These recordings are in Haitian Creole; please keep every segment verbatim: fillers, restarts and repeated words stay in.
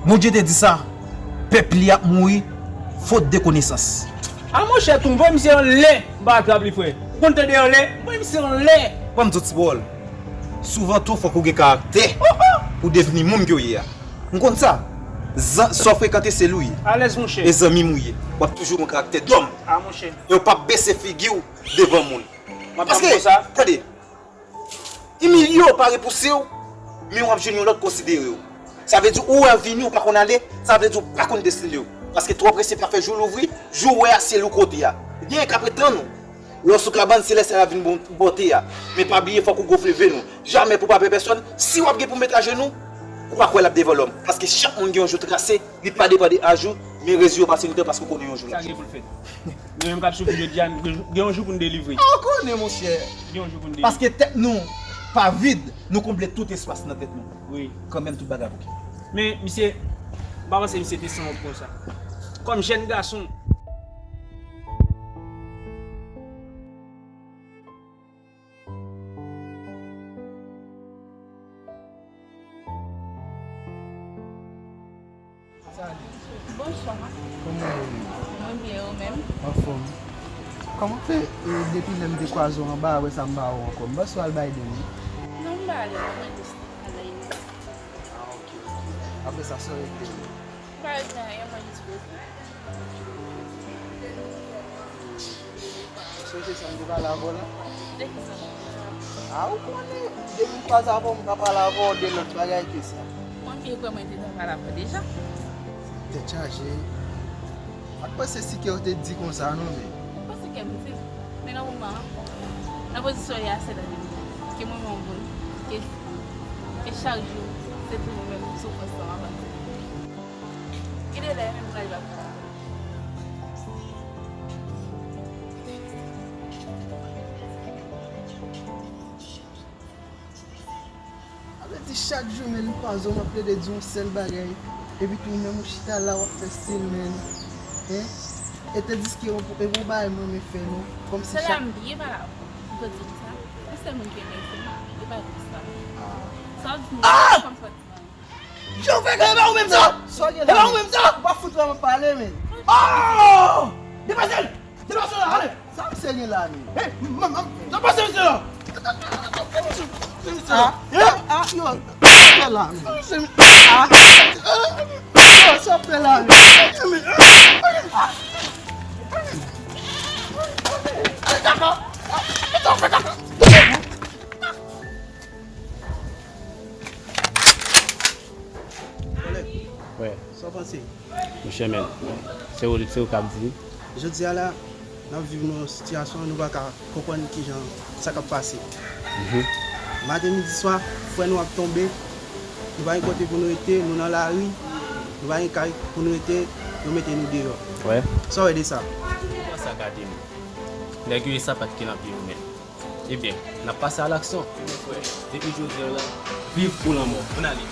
Bondye te di sa, pèp li ap mouri fot de konesans. A monchè, tou, voye misye anlè, m pa atrap li, frè. Ou konn tande anlè? Voye misye anlè. Ban m di w ti pawòl. Souvan tou, fòk ou gen karaktè pou w devni moun ke w ye a. M konn sa. Zan, sa w frekante, se li w ye. Alèz, monchè. E zanmi m ou ye. W ap toujou gen karaktè dòm. A, monchè. E w p ap bese figi w devan moun. M ap tann konsa. Paske, tande, imilye w pa repouse w, men w ap jwenn yon lòt konsidere w. Sa vle di ou wè vini, ou pa konn ale, sa vle di ou pa konn destine w. Paske twò prese pa fè jou louvri, jou w wè a se li w kote a. Genyen k ap ret tann ou. Lè w sou kabann, se lè sa y ap vin bon, bòte a. Men pa bliye, fòk ou gonfle venn ou. Jamè pou pa pè pèsòn, si w ap gen pou met ajenou, ou pa kwè l ap devan lòm. Paske chak moun gen yon jou trase, li pa depann de aj ou, men rezi yo pase nou tan paske w konnen yon jou l ap. Sa gen pou l fèt. Nou menm k ap soufri jodi a, gen yon jou pou n delivre. Ah, ou konnen, monchè. Gen yon jou pou n delivre. Paske tèt nou pa vid, nou konble tout espas nan tèt nou. Wi. Kanmenm, tout bagay bouke. Men, misye, m pa panse misye te sanwont konsa. Kòm jèn gason. Salut. Bonswa. Kòman w ye? Mwen byen, ou menm? Anfòm. Kòman fè, e, depi lè m te kwaze w anba a, apre sa m pa wè w ankò? M panse w al bay de wi. Non, m pa ale, mwen jis al la. Ah, ok, ok. Apre sa, sa w regle? M pa regle anyen, mwen jis poze. Sonje sa m te pale avè w la? De ki sa? Ah, ou konnen, depi m kwaze avè w, m pa pale avè w de lòt bagay ke sa. Mwen byen kwè mwen te pale avè w deja. Tèt chaje. M pa t panse si kè w te di konsa non, men. Ou panse kè m di? Men nan moman an, nan pozisyon w ye a, se la ke mwen wè yon moun ke, ke chak jou, se toujou menm soufrans lan ap pase. Gen de lè menm kòlèg la. Sa vle di chak jou, men, m kwaze w, m ap plede di yon sèl bagay. Epi tou, menm ou chita la, w ap fè stil, men. Hein? E tandiske yon, e yon bagay mwen renmen fè, non. Kòmsi chak. Se la m byen pale avè w. M te di w sa. Yon sèl moun ki renmen se mwen. E pa konsa. Ah. Sa w di m nan, kòm fò di mwen. Yo, frè, e pa ou menm sa! Sa w gen la? E pa ou menm sa! Ou pa fout wè m ap pale, men. Oh! Demwazèl! Demwazèl, ale! Sa misye gen la, men? Hey, m, m, m, sa pase misye la? Sa misye la? Ah, ah, yo, sa fè la, men? Ah, yo, sa fè la, men? Ah. Kòlèg. Wè. Sa w panse? Monchè, men, se ou, se ou k ap di. Jodi a la, n ap viv nan yon sitiyasyon nou pa ka konprann kijan sa k ap pase. Mhm. Maten, midi, swa, frè nou ap tonbe. Nou pa gen kote pou nou rete, nou nan lari. Nou pa gen kay pou nou rete, yo mete nou deyò. Wè. Sa w wè de sa? Kòman sa gade nou? Nèg yo e sapat ki nan pye yo, men. Ebyen, n ap pase a laksyon. Depi jodi a la, viv ou lanmò. Ann ale.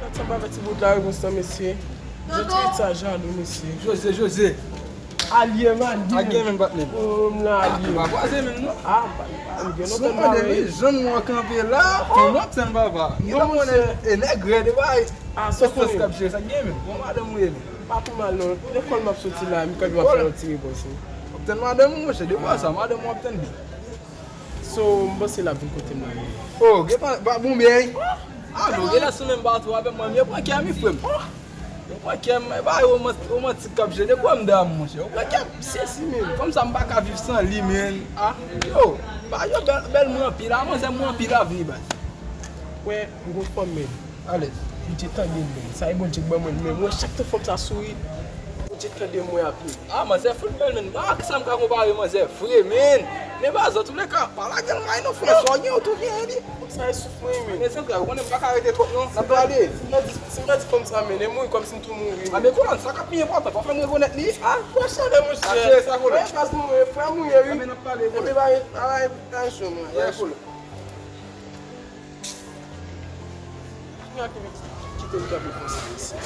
Gad sa m pa fè ti bout la repons lan, mesye. Jodi sa jalou, mesye. Jose, Jose. Alye m, alye m. Alye menm, patnè. Oh, m nan alye. Ah, pa kwaze menm, non. Ah, m pa, m pa, m gen lontan m pa wè. Janm wè w kanpe la, fè lòt sèn papa. Yo konnen e nèg rèd, e bay. Ah, sa konnen. K ap jere, sa k gen menm? Bon, madanm ou ye li. Pa pi mal, non. Lekòl m ap soti la, m kanpe m ap fè yon ti repons, wi. W ap tann madanm ou, monchè, de fwa sa, madanm ou w ap tann li. So, m panse l ap vin kote m la, men. Oh, gentan, pa bon bèy. Ah, non, relasyon menm pa twò avè mwen, men yo pran kè m, wi, frè m. Yo pran kè m, e pa romans-, romantik k ap jere, de kwa m dam, monchè. Yo pran kè m, sezi, men. Fanm sa, m pa ka viv san li, men. Ah, yo, ba yo bèl, bèl mwen anpil, a manzè mwen anpil avni, baz. Wè, m gon fanm, men. Alèz. Bondye tande m, men. Sa e Bondye k ban mwen l, men. Mwen, chak tan fanm sa souri, Bondye tande m, mwen ap ri. Ah, manzè fout bèl, men. Pa ak sa m ka konpare manzè vre, men. Men baz, antoulèka, pa lage l may non, frè. Sa w gen, ou tou genyen li. Sa e souf mwen, men. Men, zanmi, ou konnen m pa ka rete twòp, non. Si m pèdi, si m pèdi, si m pèdi fanm sa, men, e mouri kòmsi m tou mouri. Ah, men konnen, sa k ap pi enpòtan, pa fè m rekonèt li. Ah, frè, chale, monchè. Ap jere sa, konnen. Frè, baz mwen, frè mwen ye, wi. Enben, n ap pale, konnen. Enben, bay, bay, bay, show mwen. Yeah, cool. Kounya ki vin kite m kanpe konsa, mesye.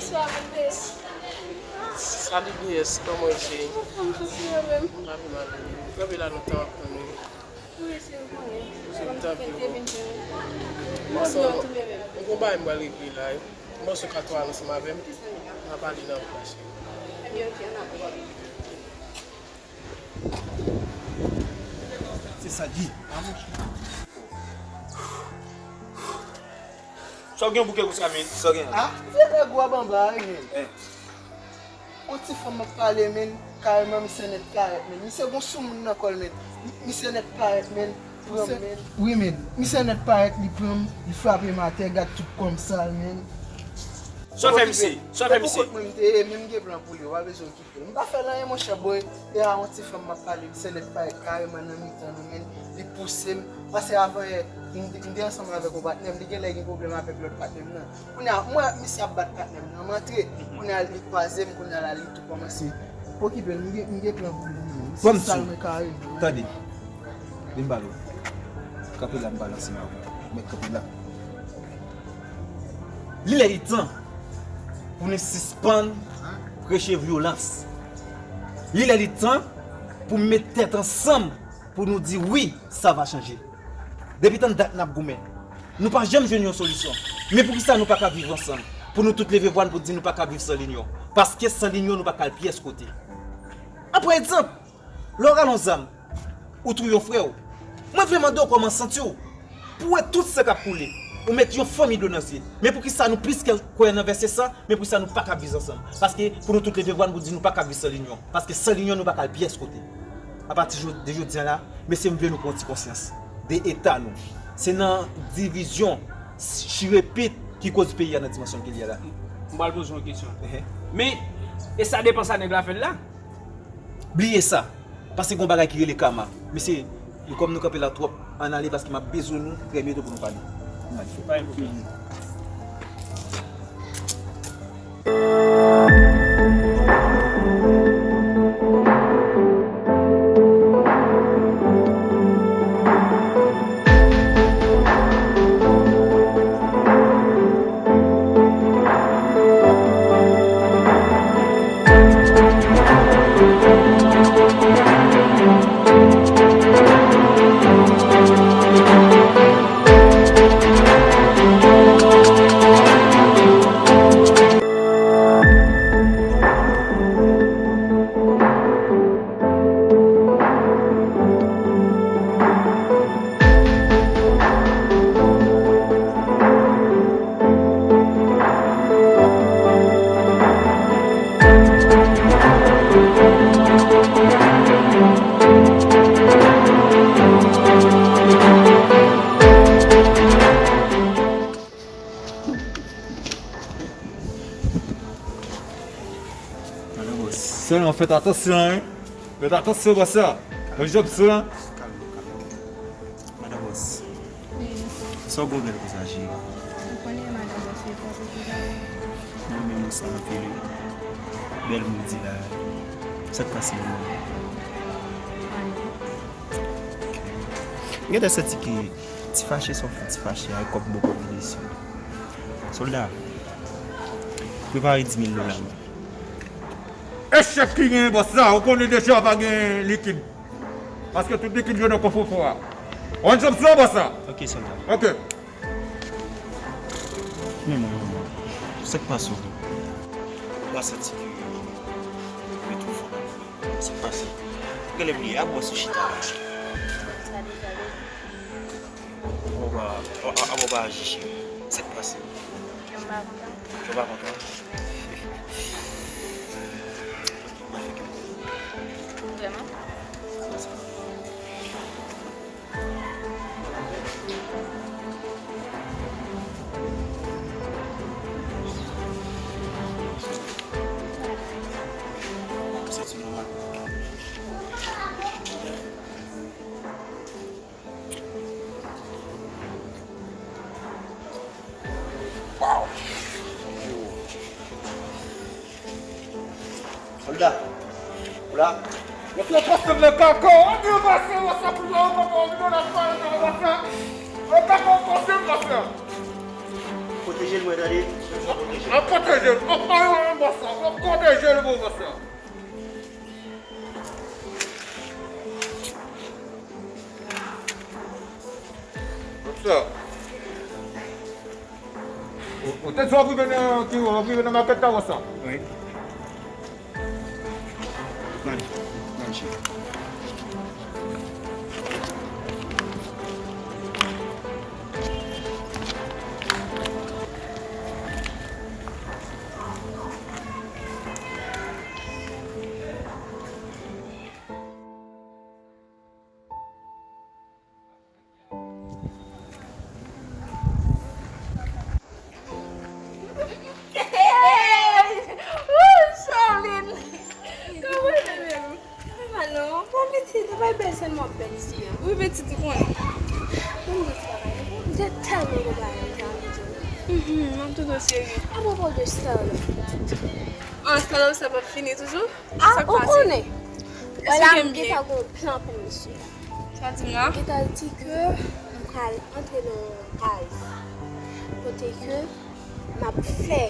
Bonswa, bebe. Salut, B S, kòman w ye? Anfòm, soti yo menm. M pa pi mal, bebe. Kanpe la, nou tan ap tann ou. Wi, se ou konnen. Se ou ki tanpe. Bon, sa, m gon bagay m pral regle la. M panse w ka tou al ansanm avè m. N a pale nan wout la, cheri. Ebyen, ok, ann ale. Se sa k di. Sa w gen bouke konsa, men? Sa w gen? Ah, vye nèg w ap anba, wi, men. Eh. On ti fanm ap pale, men, kareman, misye nèt parèt, men. Misye gon soumoun nan kò l, men. Misye nèt parèt, men. Pran m, men. Wi, men. Misye nèt parèt, li pran m, li frape m atè, gad tout kò m sal, men. Sa w fè misye? Sa w fè misye? Se pou kont mwen m te ye, men m gen plan pou li, w pa bezwen okipe. M pa fè l anyen, monchè, boy. E a yon ti fanm m ap pale, misye nèt parèt kareman nan mitan nou, men. Li pouse m. Paske avan yè, m te, m te ansanm avèk yon patnè m, li genlè gen pwoblèm avèk lòt patnè m nan. Kounye a, m wè misye ap bat patnè m nan, m antre. Kounye a, li kwaze m, kounye a la, li tou kòmanse okipe l. M gen, m gen plan pou li, men. Misye sal mwen kareman. Tande. Vin pale. Kanpe la, m pale ansanm avè w. Mèt kanpe la. Li lè li tan pou nou sispann preche vyolans. Li lè li tan pou nou met tèt ansanm pou nou di wi, sa va chanje. Depi tann dat n ap goumen. Nou pa janm jwenn yon solisyon. Men poukisa nou pa ka viv ansanm? Pou nou tout leve vwa n pou di nou pa ka viv san linyon. Paske san linyon nou pa ka al pyès kote. An pran egzanp, lè w rale yon zam, ou touye yon frè w. Mwen vle mande w kòman w santi w pou w wè tout san k ap koule. Ou met yon fanmi dlo nan zye. Men poukisa nou plis kwè nan vèse san, men poukisa nou pa ka viv ansanm? Paske pou nou tout leve vwa n pou di nou pa ka viv san linyon. Paske san linyon nou pa ka al pyès kote. Apati de jodi a la, mesye, m vle nou pran yon ti konsyans de eta nou. Se nan divizyon, chire pit ki koz peyi a nan dimansyon ke l ye la. M pral poze w yon kesyon. Ehe. Men, e sa depan sa nèg la fè l la? Bliye sa. Paske gon bagay ki rele kama. Mesye, kòm nou kanpe la twòp, ann ale paske m ap bezwen nou trè byento pou nou pale. Ann ale. Pa gen pwoblèm. Madan Bòs. Sèlman fèt atansyon, wi. Fèt atansyon, bòs la. Nan jòb sa. Kalm, kalm. Madan Bòs. Wi, mesye. Sa w gen w bèl konsa, cheri? Ou konnen madan Bòs, wi, pa pou kou sa yo. Mwen menm, ou sanble bèl moun di la. Sa k pase menm? Anyen. M gentan santi ke ti fache sa w fè ti fache a, kòb bò kòb vide sou. Sòlda, prepare dis mil dola m. Echèk ki genyen bòs la, ou konnen deja pa gen likid. Paske tout likid yo nan kòfrefò a. One job sa bòs la. Ok, sòlda. Ok. Men mwen, sa k pase w? M pa santi ke mwen twò fò nan mwen. Sa k pase? Genlè bliye a bòs ou chita la. Ou pa, a, a, a, ou pa aji, cheri. Sa k pase? Mwen pa kontan. Ou pa kontan? Mwen fè kè m. Vrèman? Sòlda, ou la? Yo fè pase m nan kaka. Ann yo pase m nan sa pou yo, yo poko vin nan fè nan pase. Yo poko pase m nan fè. Pwoteje l mwen, tande. An pwoteje l, an, an, an, bòs la, an pwoteje l pou bòs la. Bòs la. Ou, ou te di w ap rive nan, ki, w ap rive nan makèt Tawòs la? Wi. Mande, mande, cheri. Hey! Woo, Charline! Kòman w ye menm? Mwen pa mal non, pa pitit, ou pa bèl sèlman w ap bèl isi a. Wi pitit, ou konnen. Mwen di ti bagay, mwen te tèlman gen bagay mwen te anvi di w. Mhm, m ap tande w cheri. Apwopo de Starlove. Ah, Starlove sa p ap fini toujou? Ah, ou konnen. Wè la, m gentan gen yon plan pou misye. Sa di m la? Li ta di ke m pral antre nan yon baz. Kote ke m ap fè,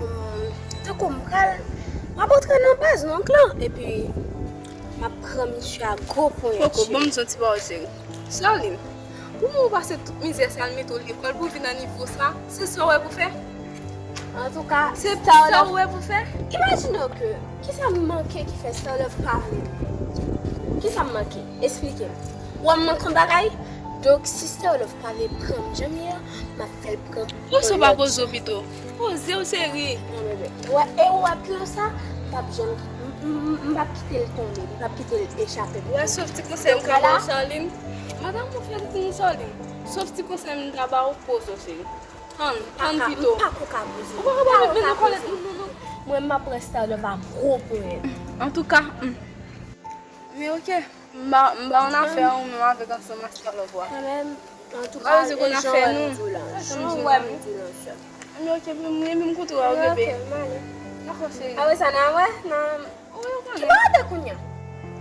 hum, tankou m pral, m ap antre nan baz, nan klan, epi m ap pran misye a gwo ponyèt. Poko, ban m di yon ti pawòl, cheri. Charline, pou moun pase tout mizè sa l mete w, li pral pou vin nan nivo sa, se sa w wè pou fè? Antouka, se sa w wè pou fè? Imajine w ke, kisa m manke ki fè Starlove pa vle m? Kisa m manke? Esplike m. Ou wè m manke yon bagay? Donk, si Starlove pa vle pran m jan m ye a, m ap fè l pran m. Poze w pa poze w pito. Poze w, cheri. Non, bebe. Ou wè, e ou wè plan sa, m p ap janm, m, m, m, m p ap kite l tonbe, m p ap kite l echape. Ou wè, sof ti konsèy m ka ba w, Charline. Madanm ou fè ti moun Charline. Sof ti konsèy m ta ba w, poze w, cheri. Tann, tann pito. M pako ka poze. Ou pako ka poze. Mwen, m ap pran Starlove a gwo ponyèt. Antouka, hmm. Men oke, m ba, m ba w nan afè ou menm avèk ansanm ak Starlove a. Kanmenm, antouka, e jan w wè m di w la. Jan w wè m di w la, sè. Men oke, men mwen menm koute w a, oke, bebe. Dakò, cheri. Apre sa, n a wè, nan Ou konnen. Ki bò w te kounye a?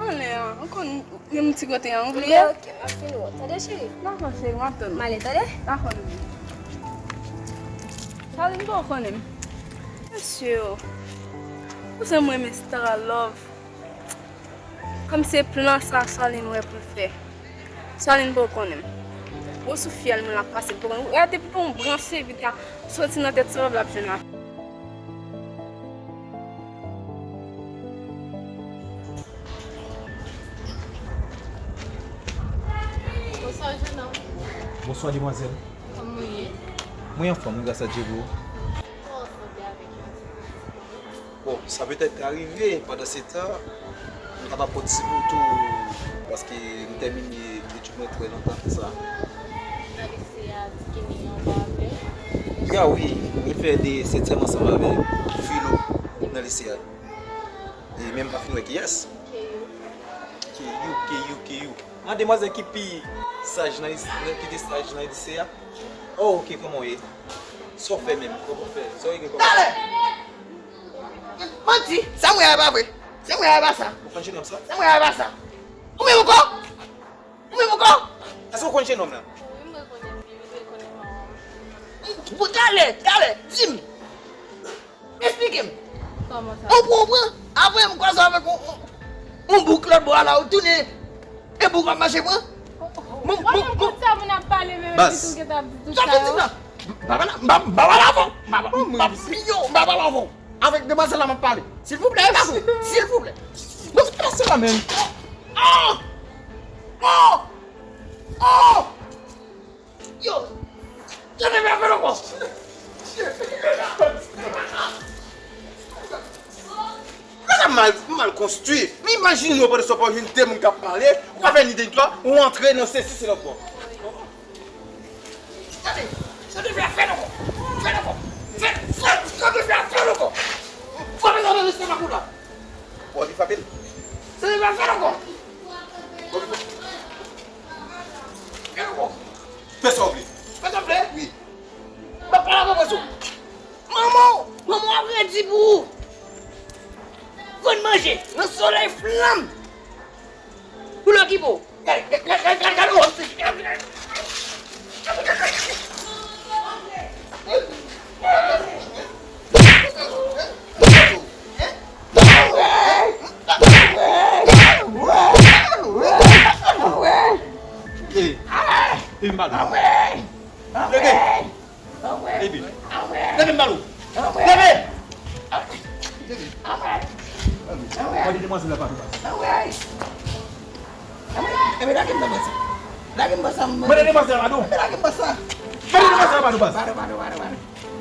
Anlè an, ou konn menm ti kote an, ou bliye? Ok, m ap fin wè w. Tande, cheri? Dakò, cheri, m ap tann ou. M ale, tande? Dakò, bebe. Charline, bon, ou konnen m. Mesye, o. Ou se mwen, men Starlove. Kòm se plan sa, Charline wè pou l fè. Charline, bon, ou konnen m. Ou sou fyèl mwen l ap pase, bon, ou konnen. Ou gade depi pou yon branch cheve ta soti nan tèt Starlove l ap jwenn la. Bonswa, jennonm. Bonswa, demwazèl. Kòman w ye? Mwen anfòm, wi, gras a Dye, bro. Kòman w sanble avèk yon ti pwofesè? Bon, sa petèt ka rive, pandan se tan, m kapab pran ti bout tou, paske m tèmine etid mwen trè lontan konsa. Nan lise a, di gen moun anba avè w? Ya wi, mwen fè de setyèm ansanm avè Filo nan lise a. E menm pa fin wè kiyès. Keyou. Keyou, Keyou, Keyou. An demwazèl ki pi saj nan lis-, nan, ki te saj nan lise a. Oh, ok, kòman w ye? Sa w fè menm? Kòman w fè? Sa w regle kòman? Talè! Manti! Sa m wè a e pa vre. Sa m wè a e pa sa. Ou konn jenòm sa? Sa m wè a e pa sa. Ou menm ankò? Ou menm ankò? Èske w konn jenòm lan? Wi, m rekonèt li, m rekonèt manman m. Bon, talè, talè, di m. Esplike m. Kòman sa? Ou pran, ou pran. Apre m kwaze avèk yon, yon, yon boug lòt bò a la, ou tounen. E boug w ap mache pran. Mwen, mwen, mwen. Sa moun ap pale menm epi tou gentan ap di tout sa yo. Sa fè di la. M pa pale, m pa, m pa pale avè w. M pa, m pa, m pa pale avè w. Avèk demwazèl la m ap pale. Silvouplè, e pa vre. Silvouplè. Mwen se pase la menm. Oh! Oh! Oh! Yo! Tande m ap fè l ankò! Kaka mal, mal konstwi. Men imajine w pandan se tan w ap jwenn de moun k ap pale, ou ka fè ni de ni twa, ou antre nan sesi se lòt bò. Tande, tande, fè, fè l ankò! Fè l ankò! Fè, fè, tande, fè, fè l ankò! Frape l nan lestomak ou la! Bon, li frape l. Tande, fè, fè l ankò! Fè l ankò! Fè sa w vle. Fè sa w vle? Wi. M ap pale avè w, manman w. Manman w ap redi pou ou. Vann manje nan solèy flanm. Pou l okipe w. Gade, gade, gade, gade, gade, gade. Leve! Leve! Leve m ba nou! Leve! Leve! Mande demwazèl la pa nou baz. Mande demwazèl la pa nou! Mande demwazèl la pa nou baz.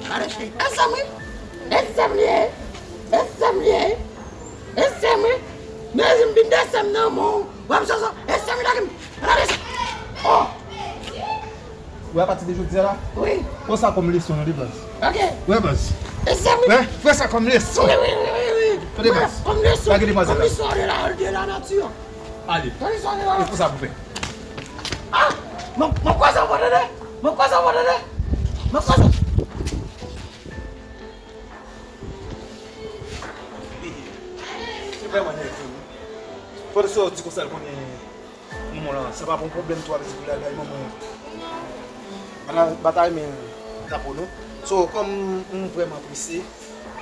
Pale, cheri. E sa mwen. E sa mwen. E sa mwen. E sa mwen. Men si m vin desann nan men w, w ap sòsò. E sa mwen lage m. Lage sa. Oh. Ou wè, apati de jodi a la? Wi. Pran sa kòm leson, tande baz. Ok. Wi baz. E sa mwen. Wi, pran sa kòm leson. Wi, wi, wi, wi, wi. Tande baz. Kòm leson. Lage demwazèl la. Kòm leson de la, de la nati. Ale. Kòm leson de la nati. E pou sa pou fè. Ah! Mwen, mwen kwè sa w tande. Mwen kwè sa w tande. Mwen kwè sa. Se vrèman nève wi. Fò de sòti konsa l konnen manman lan. Sa pa bon pwoblèm tou ap di pou l al bay manman. Ala batay men drapo nou. So, kòm m vrèman prese,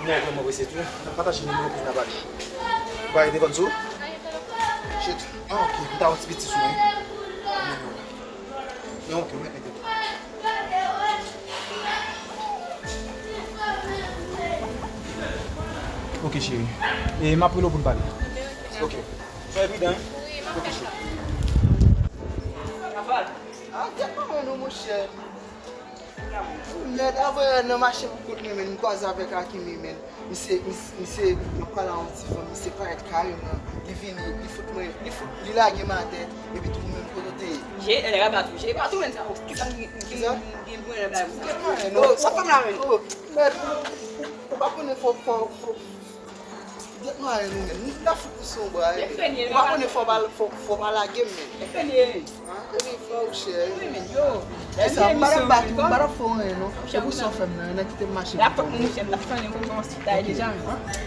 m vrèman prese tou, n ap pataje nimewo pou n ap ale. Ou pa rete konn sou? Shit. Ah, ok. M ta yon ti piti sou, wi. Men ok, ou mèt mete tou. Ok, cheri. E m ap rele w pou n pale. Ok. Soyez prudent, hein? Ok, cheri. Ah, tèt mwen menm, non, monchè. Mèd, avanyè nan mache pou kont mwen, men m kwaze avèk Akimi, men. Misye, mis-, misye, m ap pale a yon ti fanm, misye parèt kareman, li vini, li fout mwen, li fout, li lage m atè, epi tou mwen kote w te ye. Je, e, rabat ou, je, pa tou menm sa, ki sa m gen, gen, gen, gen pou mwen la, non, sa fanm la menm. Oh, mèd, ou, ou, ou pa konnen fò, fò, fò, Gèt mare nou menm, nou la fout nou se yon bra, ou pa konnen fò pa, fò, fò pa lage m menm. Epi fò ou chè wi. E sa, m pa t ap bat ou, m pa t ap fè w anyen non. Se pou sa w fè m nan, nan kite m mache pou kont mwen.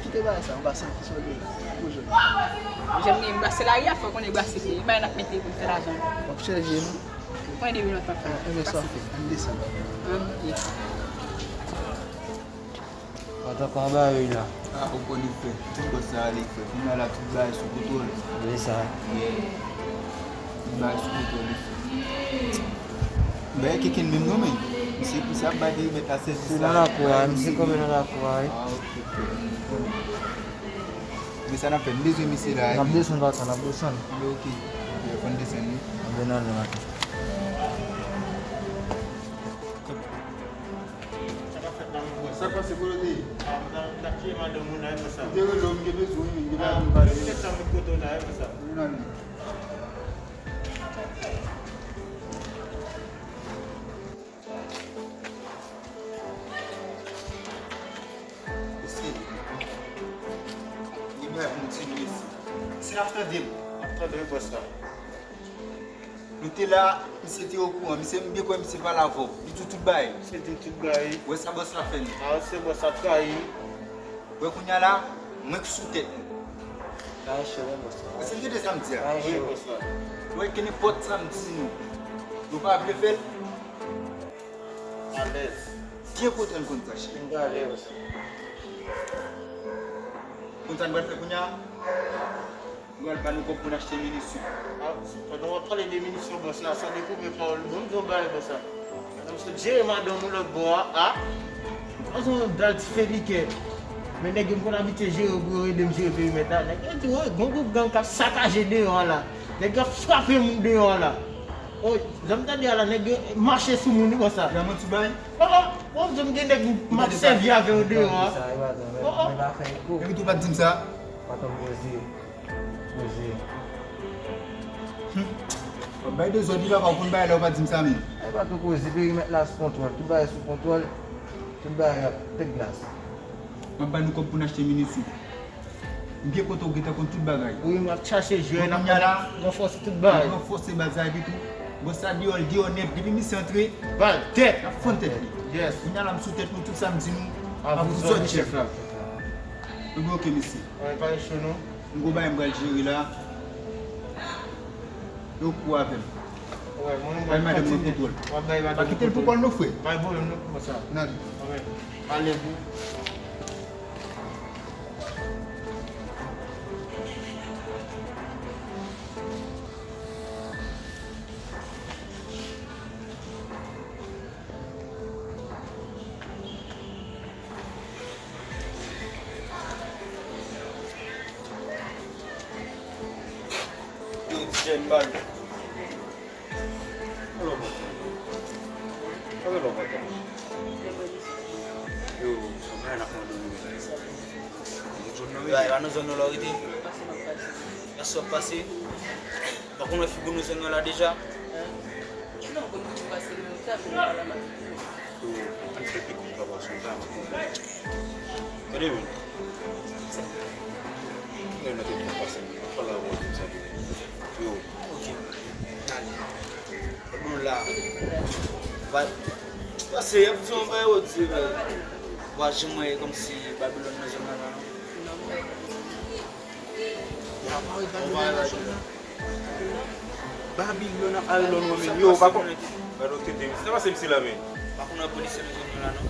Kite bagay sa, m pa santi sa w gen pou jwenn. Jèm gen brase lari a, fò konnen brase se bagay n ap mete pou fè lajan. W ap chèje non. Mwen depi lontan fè. Enben sa w fè, ann desann. Ann, ok. Antanke anba yo la. Ah, ou konnen frè, tout bòs sa ale frè. Kounye a la tout bagay sou kontwòl. Vre sa. Yeah. Tout bagay sou kontwòl wi frè. Bagay kenken menm non men. Misye pou sa ap bay de remèt a sèvis la. Misye nan lakou a, misye kanpe nan lakou a wi. Ah, ok frè. Men sa n ap fè, m bezwen misye la wi. N ap desann papa, n ap desann. Anben ok. Ok, fò n desann wi. Anben n ale maten. Sa k ap fèt la, mon frè? Sa k pase, kote w te ye? Ah, m t ap, m t ap tcheke madanm ou la, e konsa. Ou te rele w, m te bezwen w, m te ba nou pale. Ah, m te santi kote w la, e konsa. Vin ale. Mesye, li bay pou m di nou, mesye. Si n ap tande m. N ap tande w, bòs la. Nou te la, misye te okouran. Misye, m byen kwè misye pale avè w. Li di w tout bagay. Misye di m tout bagay. Ou wè sa bòs la fè n? A, se bòs la trayi m. Ou wè kounye a la, mwen k sou tèt nou. Bagay cho wi bòs la. Èske n tande sa m di a? Bagay cho. Wi, bòs la. Ou wè ke nenpòt sa m di nou, nou pa vle fè l? Alèz. Byen kontan n konn sa, cheri. M prale, bòs la. Konn sa n pral fè kounye a? Nou al ba nou kòb pou n achte minisyon. A, pandan w ap pale de minisyon, bòs la, sa de koupe pawòl, bon, m di w bagay, bòs la. Pandan m sot jere madanm ou lòt bò a, a, pandan w dal ti felikè. Men nèg yo m konn abitye jere pou yo ede m jere perimèt la. Nèg yo di, woy, gon gwoup gang k ap sakaje deyò a la. Nèg yo ap frape moun deyò a la. O, jan m tande a la, nèg yo mache sou moun wi, bòs la. Nan mwen sou bay? O, o, o, m di w m gen nèg m ap sèvi avè yo deyò a. O, o. Epi tou pa t di m sa? Patwon poze. Poze. Hum. W ap bay dezòd wi papa, ou konn bagay la, ou pa di m sa menm. Ay pa twò koze, perimèt la sou kontwòl, tout bagay sou kontwòl, tout bagay ap tèt glas. M ap ba nou kòb pou n achte minisyon. M byen kontan ou gentan konn tout bagay. Wi, m ap chache jwè, n ap ranfòse tout bagay. N ap ranfòse baz la epi tou. Bòs la deyò, l deyò nèt. Depi misye antre, bal tèt. N ap fann tèt li. Yes. Kounye a la m sou tèt nou, tout sa m di nou, a vous autres, chèf la. Ebyen, ok, mesye. Wi, pa cho non. M gon bagay m pral jere la. Yo kou avè m. Wi, mwen, mwen, bay madanm mwen kontwòl. Pa kite l pou kò l non, frè. Pa gen pwoblèm non pou sa. N ale. Wi. Alèz wi. Bal. Alò, bon. Sa gen lòt bòtò. Yo, sa gen n ap mande nou. Yo, e pa nan zòn nou la w rete? Èske w ap pase? Pa konn wè figi nou zòn nan la deja? Yo, ann fè pi kout pa pase, sa m ap konprann. Tande, men. Lè nou te byen pase, pa la wòl konsa tou. Yo. Ok. Ale. Bon, la. Va, pase, y ap di yon bagay, yo di, euh, va janm wè kòmsi Babilòn nan zòn nan, non. Y ap parèt Babilòn nan zòn nan. Babilòn ap ale lòn mwen, men yo, pa konn. Gade yon tete, sa pase m sila, men. Pa konn wè polisye nan zòn nan la, non.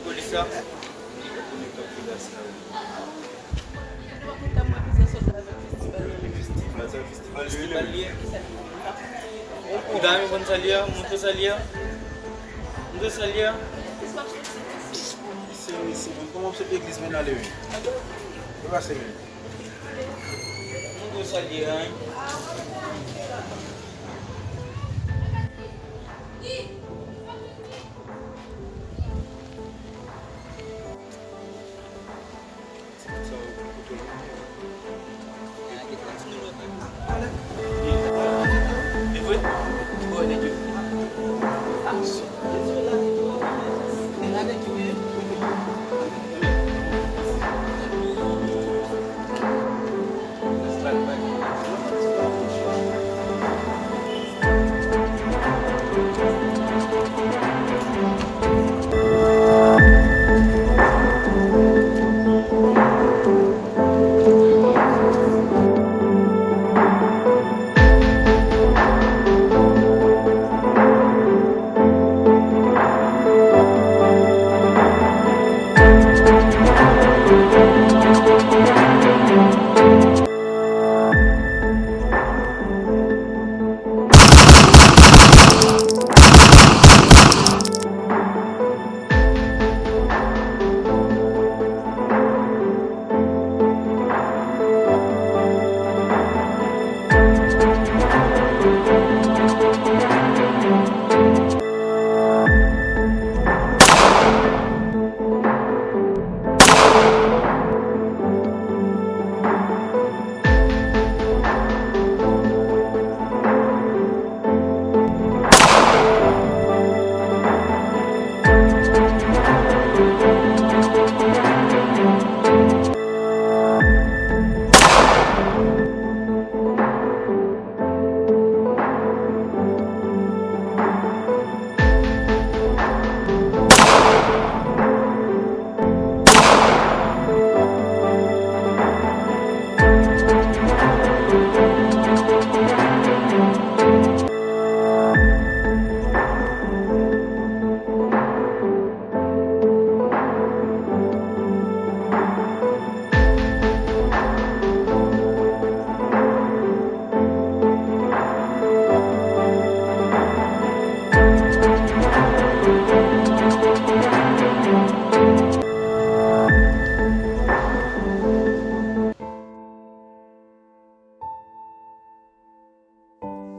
Polis la. Festival, sa festival li ye, men. Medam, konn sa li ye, montre sa li ye. Montre sa li ye. Se, se, kòman w sot legliz, men ale, men. Yo pase, men. Montre sa li ye, hein.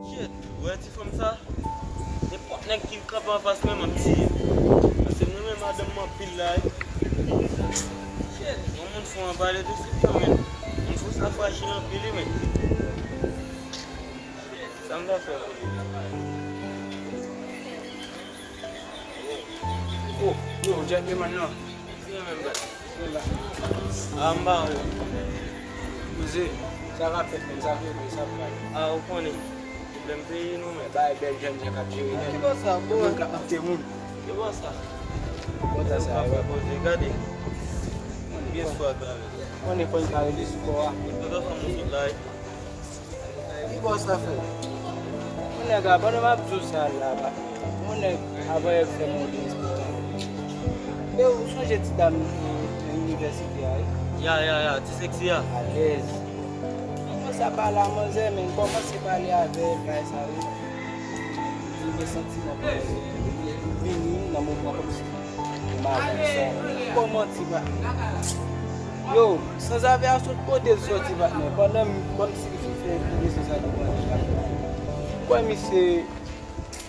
Shit, ou wè ti fanm sa? Nenpòt nèg ki kanpe anfas mwen, m ap tiye. Paske m renmen madanm mwen anpil la, wi. Shit, yon moun fou an pale tou, se sa menm. Moun fou sa frajil anpil, wi, men. Sa m ta fè pou li? Oh, yo, gentleman nan. Ki menm bat? Ki menm bat? Ah, m pa wè. Koze, sa k ap fèt menm, sa k rive, sa k pral? Ah, ou konnen. Pwoblèm peyi nou menm. Bay bèl jèn jan k ap jere nèg. Ki bò sa, bò? Moun k ap moute moun. Ki bò sa? Bò sa, sa, pa fè koze, gade. Byen swag la menm. Konnen fò n ka rele sou kò a. Tout fanm nou sot la, wi. Ki bò sa fè? Mon nèg, a, pandan m ap di w sa la, pa, mon nèg, avan yè fè m yon derespektan. Men ou sonje ti dam nan inivèsite a, wi? Ya, ya, ya, ti seksi a. Alèz. M kòmanse ap pale a manzè, men m kòmanse pale avè l, bagay sa yo. Li gen santiman pou mwen. Vini nan moman kòmsi m avè l sa. Kòman ti pa? Yo, sanzave a sot kote l sòti, patnè? Pandan m, kòmsi m fin fè nesesè pou mwen deja. Kwè misye,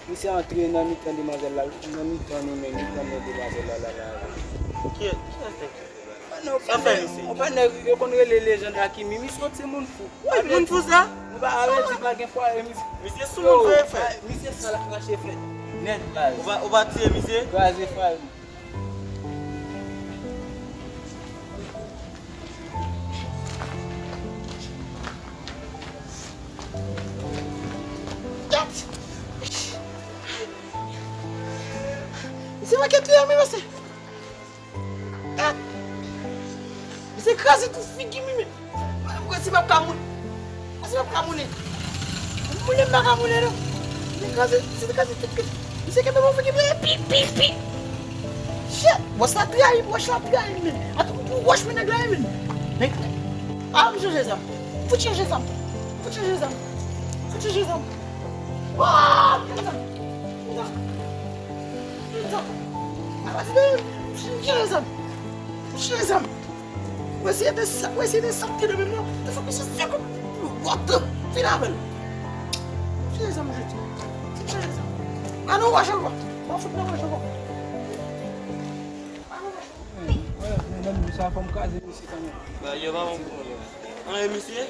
misye antre nan mitan demwazèl la, nan mitan nou menm, mitan men demwazèl la, la, la. Ki, ki sa fè? Sa fè misye? Ou pa nèg yo konn rele lejann Akimi, misye yon timoun fou. Wi, moun fou sa? Ou pa avèti, pa gen fwaye, misye. Misye sou moun vre, frè. Misye sa l ap rache fèt. Nèt, baz. Ou pa, ou pa tiye misye? Kraze fwaye. Se makèt li an, men, mesye. Misye kraze tout figi m, men. Mwen si m ap ka moun. Mwen si m ap ka moun. Moun m pa ka moun, non. Misye kraze, misye kraze tout figi. Misye kenbe mwen figi m, pi, pi, pi. Shit, wòch la trayi m, wòch la trayi m, men. Atou pou wòch men nèg la, men. Nèg, ah, m chanje zam. Fout chanje zam. Fout chanje zam. Fout chanje zam. Ah, chanje zam. Chanje zam. Chanje zam. Chanje zam. Ou eseye de sa, ou eseye de sa ki de menm nan. Te fè misye se kou. What the? Fin avè l. Chanje zam, je di. Chanje zam. Anon wòch ankò. Mwen fout nan wòch ankò. Anon wòch. Wè, men nan nou sa fò m kraze misye kanmenm. Ba, yo pa bon pou mwen. An, e misye?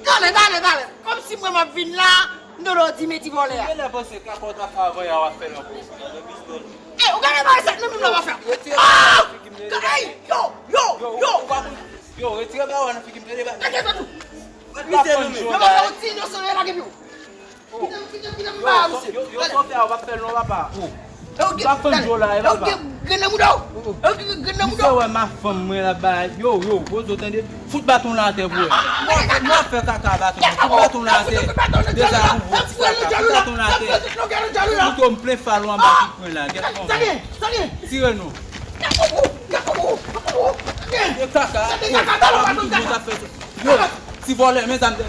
Talè, talè, talè. Kòmsi mwen m ap vin la, m dolo di men ti vòlè a. Genlè panse kakòt a favè a w ap fè l ankò. Ey, ou gade bagay sa nan menm la w ap fè. Ah! Ey, yo, yo, yo. Yo, retire bagay nan figi m, tande bagay. Misye nan men. Yo pa fè yon ti inosan, yo lage pye w. Yo, yo, yo, sòfè a, w ap fè l non, papa. Ou pa fann djo la, e papa. Yo gen grenn nan mouda w. Yo gen grenn nan mouda w. Misye wè ma fanm mwen la ba. Yo, yo, poze w tande. Fout baton la atè pou wè. Mwen fè kaka baton. Fout baton la atè. Deja pou wè ti kaka. Fout baton la atè. Fout yo m plen fal ou anba tout pwen la. Gèt kòman. Tire nou. E kaka. Yo, ti vòlè, men zam.